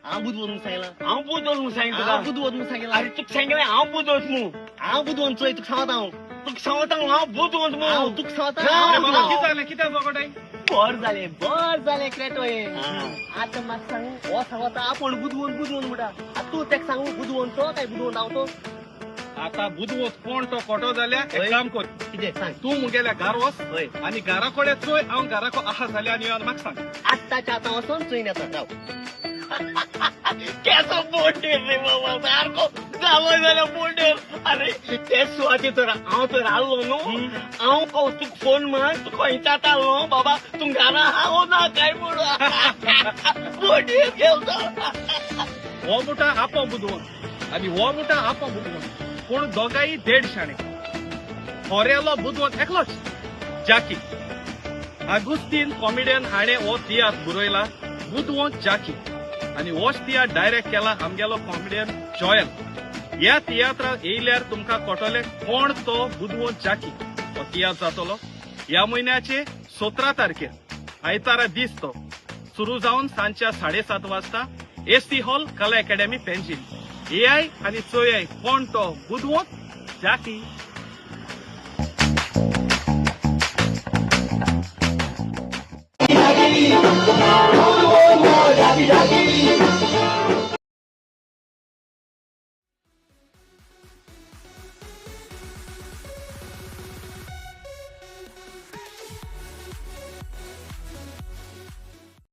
हांव बुदवंत म्हूण सांगला. हांव बुदवंत म्हूण सांगता हांव तुका. बुदवंत म्हूण सांगला. अरे तुका सांगलें हांव बुदवंत म्हूण. हांव बुदवंत चोय, तुका सांगता हांव. तुका सांगता हांव बुदवंत हांव म्हूण. तुका सांगता. अरे बाबा, कितें जालें? कित्याक झगडटाय? बर जालें, बर जालें क्रेटो हें. हा. आतां म्हाका सांग, हो सांगता आपूण बुदवंत बुदवंत म्हणटा. आतां तूं तेका सांगू बुदवंत तो काय बुदवंत हांव तो? आता बुदवंत कोण तो कोटो जाल्यार हय. एक काम कर, कितें सांग? तूं मुगेल्या घार वच हय. आनी घरा कडेन चोय हांव घराको आहा जाल्यार आनी येवन म्हाका सांग. आत्ताच्या आतां वचोन चोयन येता, राव. केसो बोंडेर रे बाबा, सारको जालो जाल्यार बोंडेर. अरे ते सुवातेर तर हांव तर आसलो न्हू, हांव तुका फोन मार, तूं खंयच्यात आसलो बाबा, तूं घरा हांव ना काय म्हणून बोंडेर गेलो. हो मुठा आपो बुदवंत आनी हो मुठा आपो बुदवंत, पूण दोगांय देड शाणे. खरेलो बुदवंत एकलोच, जाकी. आगुस्तीन कॉमेडियन हाणें हो तियात्र बरयला बुदवंत जाकी, आनी होच तियात्र डायरेक्ट केला आमगेलो कॉमेडियन जॉयल. ह्या तियात्राक येयल्यार तुमकां कळटलें कोण तो बुदवंत जाकी. हो तियात्र जातलो ह्या म्हयन्याचे 17 तारखेर, आयतारा दीस तो, सुरू जावन सांजच्या 7:30 वाजता, एसी हॉल, कला अकॅडमी, पेंजीम. येयाय आनी चोयाय कोण तो बुदवंत जाकी. Jackie, Jackie,